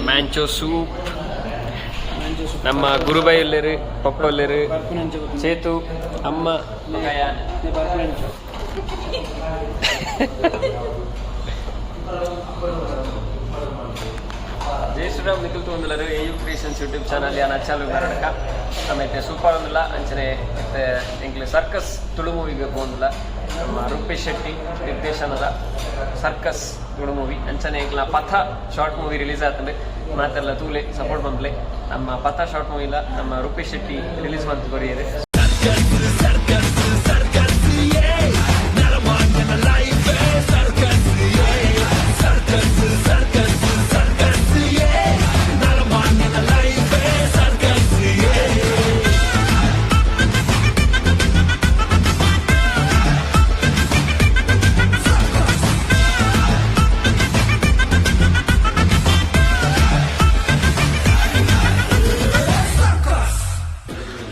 ಮ್ಯಾಂಚೋ soup. ನಮ್ಮ ಗುರುಬೈ ಉಲ್ಲೇರು, papa ಉಲ್ಲೇರು, Chethu, ಅಮ್ಮ. ಜೈ ಶ್ರೀರಾಮ್. ನಿಖಿಲ್ ತೂಂದುಲರು ಎ U creations YouTube channel. ಯಾನ್ ಅಚ್ಚಾಲು ಬರಡಕ. ನಮ್ಮ ಸೂಪರ್ ಒಂದಿಲ್ಲ ಅಂಚನೆ ಇತ್ತೆ ಎಂಕ್ಲೆ ಸರ್ಕಸ್ ತುಳು ಮೂವಿಗೆ ಪೋಂದಿಲ್ಲ. ನಮ್ಮ ರೂಪೇಶ್ ಶೆಟ್ಟಿ ನಿರ್ದೇಶನದ ಸರ್ಕಸ್ ತುಳು ಮೂವಿ. ಅಂಚನೆ ಎಂಕ್ಲ ಪಥ ಶಾರ್ಟ್ ಮೂವಿ ರಿಲೀಸ್ ಆತಂಡು. ಮಾತೆಲ್ಲ ತೂಲೆ, ಸಪೋರ್ಟ್ ಮನ್ಪುಲೆ. ನಮ್ಮ ಪಥ ಶಾರ್ಟ್ ಮೂವಿಲ ನಮ್ಮ ರೂಪೇಶ್ ಶೆಟ್ಟಿ ರಿಲೀಸ್ ಮಂತ್ ಕೊರಿಯರು.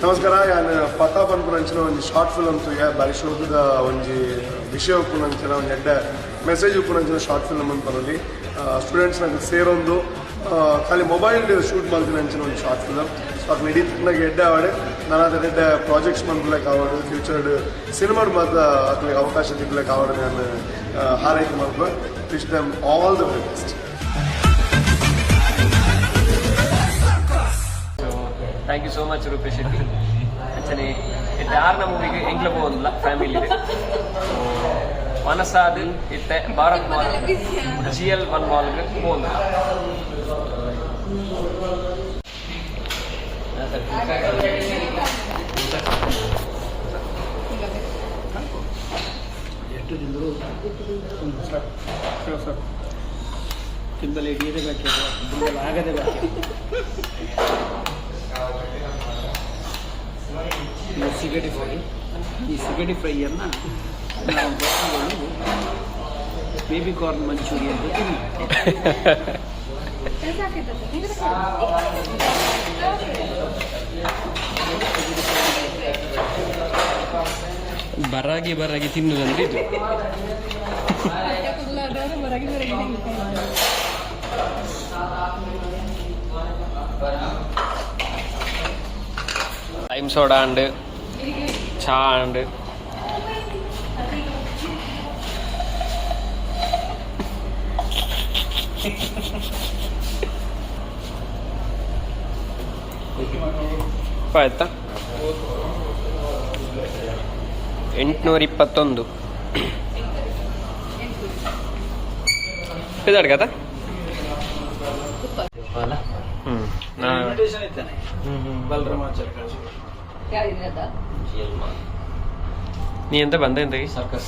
ನಮಸ್ಕಾರ. ಯಾನ್ ಪಥ ಪನ್ಪುನಂಚಿನ ಒಂಜಿ ಶಾರ್ಟ್ ಫಿಲಮ್ ತೂಯ. ಬಾರಿ ಶೋಕುದ ಒಂಜಿ ವಿಷಯ ಉಪ್ಪುನಂಚಿನ, ಒಂಜಿ ಎಡ್ಡೆ ಮೆಸೇಜ್ ಉಪ್ಪುನಂಚಿನ ಶಾರ್ಟ್ ಫಿಲಮ್ ಅಂತ ಪನೊಲಿ. ಸ್ಟೂಡೆಂಟ್ಸ್ ನಂಗೆ ಸೇರೊಂದು ಖಾಲಿ ಮೊಬೈಲ್ ಶೂಟ್ ಮಲ್ತಿನಂಚಿನ ಒಂಜಿ ಶಾರ್ಟ್ ಫಿಲಮ್. ಸೊ ಅಕ್ನ ಇಡೀ ತಂಡಗ್ ಎಡ್ಡೆ ಆವಡ್, ನಾನಾತ್ ಎಡ್ಡೆ ಪ್ರಾಜೆಕ್ಟ್ಸ್ ಮನ್ಪುಲೆಕ್ ಆವಡ್, ಫ್ಯೂಚರ್ಡ್ ಸಿನಿಮಾಡ್ ಮಾತ ಅಕ್ಲೆಗ್ ಅವಕಾಶ ತಿಕ್ಕುಲೆಕ್ ಆವಡ್ ನಾನು ಹಾರೈಕೆ ಮಲ್ಪುವೆ. Wish them all the very best. So thank you so much, Rupesh Shetty. ಅಂಚನೆ ಇತ್ತೆ ಆರ್ನ ಮೂವಿಗೆ ಎಂಕ್ಲ ಪೋವೊಂದುಲ್ಲ ಫ್ಯಾಮಿಲಿ. ಸೊ ಮನಸಾದ್ ಇತ್ತೆ ಭಾರತ್ ಮಾಲ್, ಜಿಎಲ್ 1 ಮಾಲ್ಗೆ ಪೋವೊಂದುಲ್ಲ. ಎಷ್ಟು ತಿಂದರು ಸರ್ ಸರ್ ಸರ್, ತಿಂಬಲ್ಲಿ ಹಿಡಿಯದೇ ಬಾಕಿ, ತಿಂಬಲ್ಲಿ ಆಗದೆ ಬಾಕಿ. ಈ ಸಿಗಡಿ ಫ್ರೈ, ಈ ಸಿಗಡಿ ಫ್ರೈಯನ್ನು ನಾವು ಬಸ್ಸುಗಳು ಬೇಬಿ ಕಾರ್ನ್ ಮಂಚೂರಿ ಅಂತ ತಿನ್ನಿ. ಬರಾಗಿ ಬರಾಗಿ ತಿನ್ನುದಂದ್ರೆ ಇದು. ಬರಾಗಿ ಬರಾಗಿ. ಲೈಮ್ ಸೋಡಾ ഉണ്ട്, ಚಾ ഉണ്ട്. ಆಯ್ತಾ? 821 ಇದಾಡ್ಗದ. ಹ್ಮ್. ಇನ್ವಿಟೇಷನ್ ಇದ್ದಾನೆ ಬಲರಾಮಾಚಾರ್ಯ ಕಳಿಸಿ. ನೀ ಎಂತ ಬಂದ ಎಂತ? ಸರ್ಕಸ್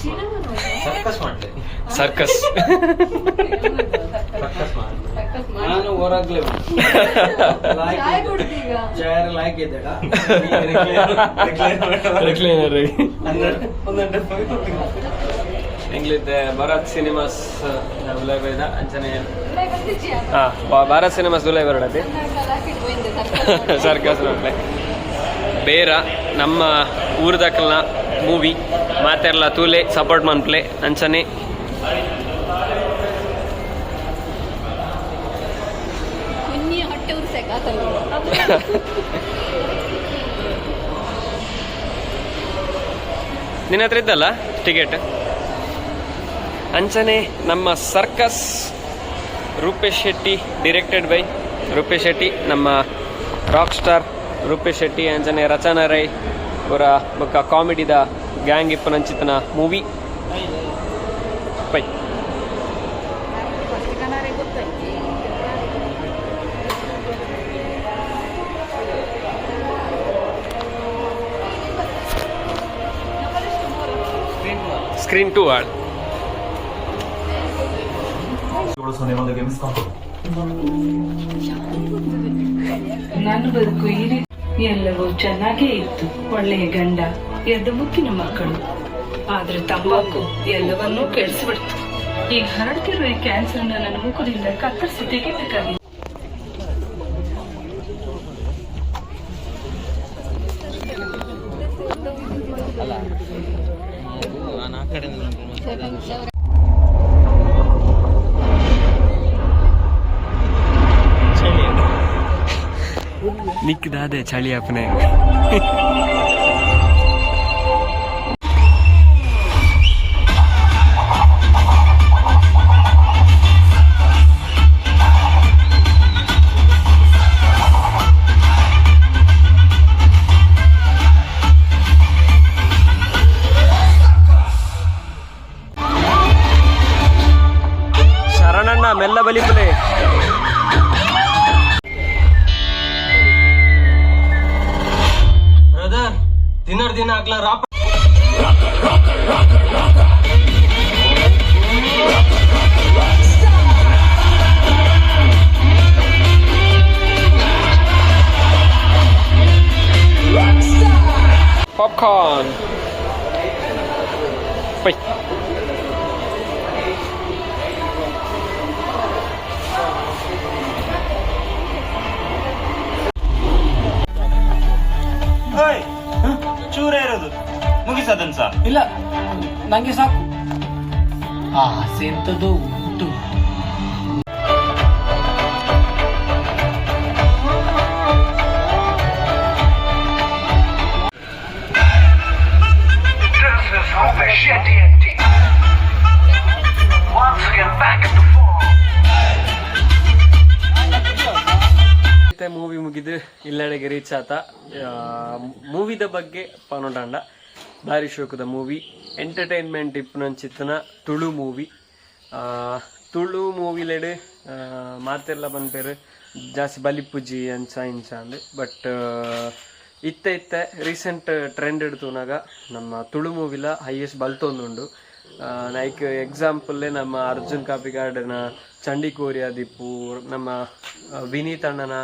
ಸರ್ಕಸ್ ಮಾಡ್ಲಿ. ಸರ್ಕಸ್. ಸರ್ಕಸ್ ಮಾಡ್ಲಿ. ನಾನು ಹೊರಗ್ಲೇ ಚೇರ್ ಲಾಯ್ಕ್ ಇದ್ದಾಡ. ರೆಕ್ಲೈನರ್. ಎಂಗ್ಲಿದ್ದೆ ಭರತ್ ಸಿನಿಮಾಸ್ ದುಲೈ ಅಂಚನೆ. ಹಾ, ಭಾರತ್ ಸಿನಿಮಾಸ್ ದುಲೈ ಬರಡತಿ ಸರ್ಕಸ್ ನೋಡ್ಲೆ. ಬೇರ ನಮ್ಮ ಊರ್ದಕಲ್ನ ಮೂವಿ. ಮಾತೆರ್ಲ ತೂಲೆ, ಸಪೋರ್ಟ್ ಮನ್ಪ್ಲೆ. ಅಂಚನೆ ಕುഞ്ഞಿ ಹೊಟ್ಟೆ ಉರ್ಸೆಕ್. ನಿನ್ನ ಹತ್ರ ಇದ್ದಲ್ಲ ಟಿಕೆಟ್. ಅಂಚನೆ ನಮ್ಮ ಸರ್ಕಸ್, ರೂಪೇಶ್ ಶೆಟ್ಟಿ, ಡಿರೆಕ್ಟೆಡ್ ಬೈ ರೂಪೇಶ್ ಶೆಟ್ಟಿ, ನಮ್ಮ ರಾಕ್ ಸ್ಟಾರ್ ರೂಪೇಶ್ ಶೆಟ್ಟಿ, ಅಂಚನೆ ರಚನಾ ರೈ ಅವರ ಬೊಕ್ಕ ಕಾಮಿಡಿದ ಗ್ಯಾಂಗ್ ಇಪ್ಪನಂಚಿತನ movie pi. Screen 2 ಆಳ್. 70 ಒಂದು ಗೇಮ್ಸ್. ನನ್ನ ಬದುಕು ಈ ರೀತಿ. ಎಲ್ಲವೂ ಚೆನ್ನಾಗೇ ಇತ್ತು. ಒಳ್ಳೆಯ ಗಂಡ, ಎರಡು ಮುದ್ದಿನ ಮಕ್ಕಳು. ಆದ್ರೆ ತಂಬಾಕು ಎಲ್ಲವನ್ನೂ ಕೆಡಿಸ್ಬಿಡ್ತು. ಈಗ ಹರಡ್ತಿರುವ ಈ ಕ್ಯಾನ್ಸರ್ ನನ್ನ ಮುಖದಿಂದ ಕತ್ತರಿಸಿ ತೆಗಿಬೇಕಾಗಿದೆ. ಅಲ್ಲ, ನಾನು ಆ ಕಡೆ. ನಿಕ್ ದಾದೆ ಚಳಿ ಅಪ್ಪನೆ. ಶರಣಣ್ಣ ಮೆಲ್ಲ ಬಲಿಪುಲೆ. ಬ್ರದರ್, ದಿನರ್ ದಿನ ಆಗ್ಲ ರಾಪ. ಪಾಪ್ಕಾರ್ನ್ ಪೈ. ಚೂರೇ ಇರೋದು, ಮುಗಿಸದನ್ ಸಹ. ಇಲ್ಲ, ನಂಗೆ ಸಾಕು. ಆಸೆ ಎಂತದೋ ಉಂಟು. ಮೂವಿ ಮುಗಿದು ಇಲ್ಲಡೆಗೆ ರೀಚ್ ಆತ. ಮೂವಿದ ಬಗ್ಗೆ ಪನೊಡಾಂಡ, ಬಾರಿ ಶೋಕದ ಮೂವಿ, ಎಂಟರ್ಟೈನ್ಮೆಂಟ್ ಇಪ್ಪುನಂಚಿತ್ತನ ತುಳು ಮೂವಿ. ತುಳು ಮೂವಿಲೆಡ್ ಮಾತೆಲ್ಲ ಪನ್ಪೆರ್ ಜಾಸ್ತಿ ಬಲಿಪುಜಿ ಅಂಚ ಇಂಚ ಅಂದ್. ಬಟ್ ಇತ್ತೆ ಇತ್ತೆ ರೀಸೆಂಟ್ ಟ್ರೆಂಡ್ ತೂನಗ ನಮ್ಮ ತುಳು ಮೂವಿಲ ಹೈಯೆಸ್ಟ್ ಬಲ್ತೊಂದುಂಡು. ಲೈಕ್ ಎಕ್ಸಾಂಪಲ್ ನಮ್ಮ ಅರ್ಜುನ್ ಕಾಪಿಗಾರ್ಡನ ಚಂಡಿಕೋರಿ ಆದಿಪ್ಪು, ನಮ್ಮ ವಿನೀತ್ ಅಣ್ಣನ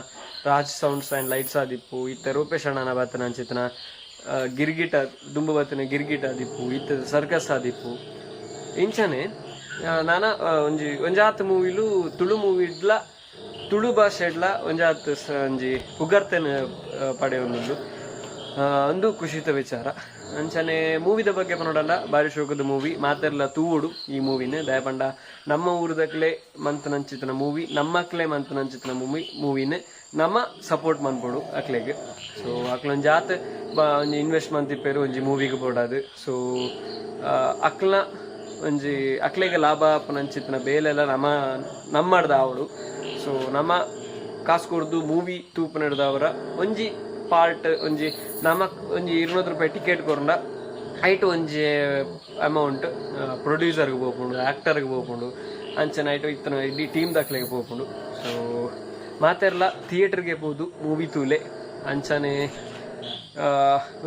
ರಾಜ್ ಸೌಂಡ್ಸ್ ಆ್ಯಂಡ್ ಲೈಟ್ಸ್ ಆದಿಪ್ಪು, ಇತ್ತೆ ರೂಪೇಶ್ ಅಣ್ಣನ ಬತ್ತನ ಅಂಚಿತನ ಗಿರ್ಗಿಟ, ದುಂಬು ಬತ್ತನ ಗಿರ್ಗಿಟ ಆದಿಪ್ಪು, ಇತ್ತೆ ಸರ್ಕಸ್ ಆದಿಪ್ಪು. ಇಂಚನೆ ನಾನ ಒಂಜಿ ಒಂಜಾತ್ ಮೂವಿಲು ತುಳು ಮೂವಿಡ್ಲ ತುಳು ಭಾಷೆಡ್ಲ ಒಂಜಾತ್ ಒಂಜಿ ಪುಗರ್ತೆನ್ ಪಡೆಯೊಂದುಂಡು. ಒಂದು ಖುಷಿತ ವಿಚಾರ. ಅಂಚನೆ ಮೂವಿದ ಬಗ್ಗೆ ಪನೊಡಲ್ಲ, ಬಾರಿ ಶೋಕದ ಮೂವಿ, ಮಾತೆರ್ಲ ತೂವೊಡು ಈ ಮೂವಿನ. ದಯಪಂಡ ನಮ್ಮ ಊರುದಕ್ಲೆ ಮಂತನಂಚಿತನ ಮೂವಿ, ನಮ್ಮಕ್ಲೆ ಮಂತನಂಚಿತನ ಮೂವಿ, ಮೂವಿನ ನಮ್ಮ ಸಪೋರ್ಟ್ ಮನ್ಪೊಡು ಅಕ್ಲೆಗ್. ಸೊ ಅಕ್ಲೊಂಜಾತ್ ಒಂಜಿ ಇನ್ವೆಸ್ಟ್ ಮಂತಿಪ್ಪೇರು ಒಂಜಿ ಮೂವಿಗೆ ಬೋಡಾದ್. ಸೊ ಅಕ್ಲ್ನ ಒಂಜಿ ಅಕ್ಲೆಗ್ ಲಾಭ ಆಪುನಂಚಿತ್ತಿನ ಬೇಲೆಲ ನಮ ನಮ್ಮಡ್ದ ಆವೊಡು. ಸೊ ನಮ ಕಾಸು ಕೊರ್ದು ಮೂವಿ ತೂಪುನೆಡ್ದಾವರ ಒಂಜಿ ಪಾರ್ಟ್ ಒಂಜಿ ನಮಕ್ ಒಂಜಿ 200 ರೂಪಾಯಿ ಟಿಕೆಟ್ ಕೊರ್ಂಡ ಐಟ್ ಒಂಜಿ ಅಮೌಂಟ್ ಪ್ರೊಡ್ಯೂಸರ್ಗೆ ಪೋಪುಂಡು, ಆ್ಯಕ್ಟರ್ಗೆ ಪೋಪುಂಡು, ಅಂಚನೆ ಐಟ್ ಇತ್ತನ ಇಡೀ ಟೀಮ್ ದಕ್ಲೆಗ್ ಪೋಪುಂಡು. ಸೊ ಮಾತೆರ್ಲ ಥಿಯೇಟರ್ಗೆ ಪೋದು ಮೂವಿ ತೂಲೆ. ಅಂಚನೆ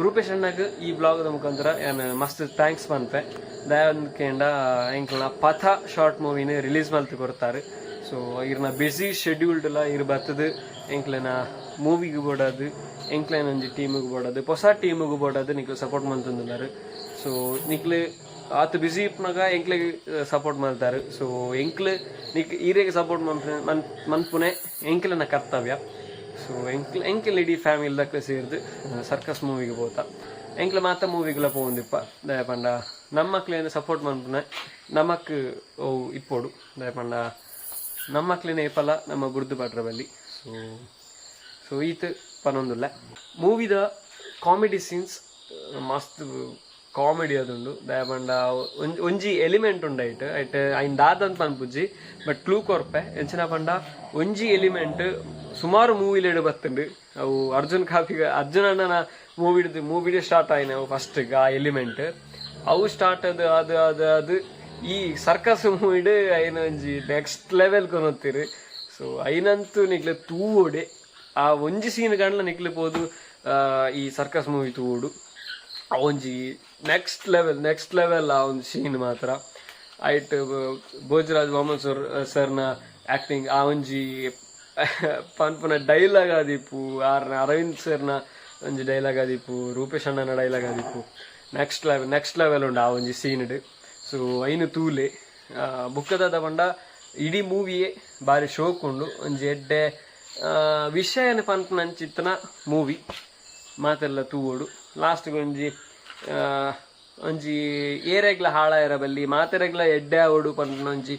ರೂಪೇಶ್ ಅಣ್ಣಗ್ ಈ ಬ್ಲಾಗ್ದ ಮುಖಾಂತರ ಯಾನ್ ಮಸ್ತ್ thanks ಪನ್ಪೆ. ದಯವಂದ್ ಕೇಂಡ ಎಂಕ್ಲನ ಪಥ ಶಾರ್ಟ್ ಮೂವಿನ ರಿಲೀಸ್ ಮಲ್ತ್ ಕೊರ್ತಾರೆ. ಸೊ ಇರ್ನ ಬ್ಯುಸಿ ಶೆಡ್ಯೂಲ್ಡ್ ಲ ಇರ್ ಬತ್ತದು ಎಂಕ್ಲೆನ ಮೂವಿಗ್ ಬೋಡಾದ್, ಎಂಕ್ಲೆನ ಒಂಜಿ ಟೀಮಿಗೆ ಬೋಡಾದ್, ಹೊಸ ಟೀಮಿಗೆ ಬೋಡಾದ್ ನಿಕ್ಲು ಸಪೋರ್ಟ್ ಮಂತೊಂದುಲ್ಲಾರ್. ಸೊ ನಿಕ್ಲು ಆತ್ ಬ್ಯುಸಿ ಇಪ್ಪುನಗ ಎಂಕ್ಲೆಗ್ ಸಪೋರ್ಟ್ ಮಲ್ತಾರ್. ಸೊ ಎಂಕ್ಲು ನಿಕ್ ಈರೆಗ್ ಸಪೋರ್ಟ್ ಮನ್ಪುನೆ ಎಂಕ್ಲೆನ ಕರ್ತವ್ಯ. ಸೊ ಎಂಕ್ಲ್ ಎಂಕ್ಲ್ ಇಡೀ ಫ್ಯಾಮಿಲಿ ದಕ್ಲೆ ಸೇರ್ದು ಸರ್ಕಸ್ ಮೂವಿಗೆ ಪೋತ. ಎಂಕ್ಲ ಮಾತ ಮೂವಿಗ್ಲ ಪೋವೊಂದಿಪ್ಪ. ದಾಯೆ ಪಂಡ ನಮ್ಮಕ್ಲೆನ್ ಸಪೋರ್ಟ್ ಮನ್ಪುನೆ ನಮಕ್ ಅವು ಇಪ್ಪೊಡು. ದಾಯೆ ಪಂಡ ನಮ್ಮಕ್ಲೆನ ಏಪಲ ನಮ್ಮ ಬುರ್ದು ಪಾಟ್ರ ಬಲ್ಲಿ. ಸೊ ಸೊ ಈತ್ ಪನೊಂದುಲ್ಲೆ. ಮೂವಿದ ಕಾಮಿಡಿ ಸೀನ್ಸ್ ಮಸ್ತ್ ಕಾಮಿಡಿ ಅದುಂಡು. ದಾಯೆ ಪಂಡ ಒಂಜಿ ಒಂಜಿ ಎಲಿಮೆಂಟ್ ಉಂಡು ಐಟ್ ಐಟ್ ಐನ್ ದಾದಂತ ಪನ್ಪುಜಿ, ಬಟ್ ಕ್ಲೂ ಕೊರ್ಪೆ. ಎಂಚಿನ ಪಂಡ ಒಂಜಿ ಎಲಿಮೆಂಟ್ ಸುಮಾರು ಮೂವಿಲೆಡ್ ಬತ್ತುಂಡು. ಅವು ಅರ್ಜುನ್ ಕಾಪಿ ಅರ್ಜುನ್ ಅಣ್ಣನ ಮೂವಿಡ್ದು ಮೂವಿಡ್ ಸ್ಟಾರ್ಟ್ ಆಯಿನ ಫಸ್ಟ್ ಆ ಎಲಿಮೆಂಟ್. ಅವು ಸ್ಟಾರ್ಟ್ ಅದು ಅದು ಅದು ಅದು ಈ ಸರ್ಕಸ್ ಮೂವಿಡ್ ಐನ ಒಂಜಿ ನೆಕ್ಸ್ಟ್ ಲೆವೆಲ್ ಕೊನೊತ್ತೀರಿ. ಸೊ ಐನಂತೂ ನಿಕ್ಲೆ ತೂವೊಡೆ. ಆ ಒಂಜಿ ಸೀನ್ ಕಂಡ್ಲ ನಿಕ್ಲೆ ಪೋದು ಈ ಸರ್ಕಸ್ ಮೂವಿ ತೂವೊಡು. ಆ ಒಂಜಿ ನೆಕ್ಸ್ಟ್ ಲೆವೆಲ್, ನೆಕ್ಸ್ಟ್ ಲೆವೆಲ್ ಆ ಒಂದು ಸೀನ್ ಮಾತ್ರ. ಐಟ್ ಭೋಜರಾಜ್ ವಾಮನ್ ಸರ್ ಸರ್ನ ಆಕ್ಟಿಂಗ್, ಆ ಒಂಜಿ ಪನ್ಪುನ ಡೈಲಾಗ್ ಆದಿಪ್ಪು, ಆರ್ನ ಅರವಿಂದ್ ಸರ್ನ ಒಂಜಿ ಡೈಲಾಗ್ ಆದಿಪ್ಪು, ರೂಪೇಶ್ ಅಣ್ಣನ ಡೈಲಾಗ್ ಆದಿಪ್ಪು, ನೆಕ್ಸ್ಟ್ ಲೆವೆಲ್, ನೆಕ್ಸ್ಟ್ ಲೆವೆಲ್ ಉಂಡು ಆ ಒಂಜಿ ಸೀನ್ಡ್. ಸೊ ಐನು ತೂಲೆ. ಬುಕ್ಕದಾದ ಪಂಡ ಇಡೀ ಮೂವಿಯೇ ಬಾರಿ ಶೋಕ್ ಉಂಡು. ಒಂಜಿ ಎಡ್ಡೆ ವಿಷಯನ ಪನ್ಪುನಂಚಿತ್ತನ ಮೂವಿ, ಮಾತೆಲ್ಲ ತೂವೊಡು. ಲಾಸ್ಟ್ಗೆ ಒಂಜಿ ಒಂಜಿ ಏರೆಗ್ಲ ಹಾಳಾಯರ ಬಲ್ಲಿ, ಮಾತೆರೆಗ್ಲ ಎಡ್ಡೆ ಆವೊಡು ಪನ್ಪುನ ಒಂಜಿ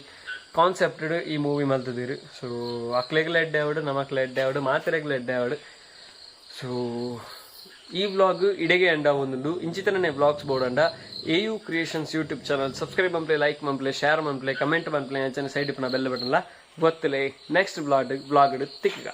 ಕಾನ್ಸೆಪ್ಟ್ ಈ ಮೂವಿ ಮಲ್ತದಿರು. ಸೊ ಅಕ್ಲೆಗ್ಲ ಎಡ್ಡೆ ಆವಡು, ನಮಕ್ಲ ಎಡ್ಡೆ ಆವಡು, ಮಾತೆರೆಗ್ಲ ಎಡ್ಡೆ ಆವಡು. ಸೊ ಈ ವ್ಲಾಗ್ ಇಡೆಗೆ ಎಂಡ ಒಂದುಂಡು. ಇಂಚಿತನೇ ವ್ಲಾಗ್ಸ್ ಬೋಡಂಡ ಎಯು ಕ್ರಿಯೇಷನ್ಸ್ ಯೂಟ್ಯೂಬ್ ಚಾನಲ್ ಸಬ್ಸ್ಕ್ರೈಬ್ ಮನ್ಪುಲೆ, ಲೈಕ್ ಮನ್ಪುಲೆ, ಶೇರ್ ಮನ್ಪುಲೆ, ಕಮೆಂಟ್ ಮನ್ಪುಲೆ. ಅಂಚನೆ ಸೈಡ್ ಇಪ್ಪುನ ಬೆಲ್ ಬಟನ್ಲ ಒತ್ತುಲೆ. Next vlog vlog ತಿಕ್ಕುಗ.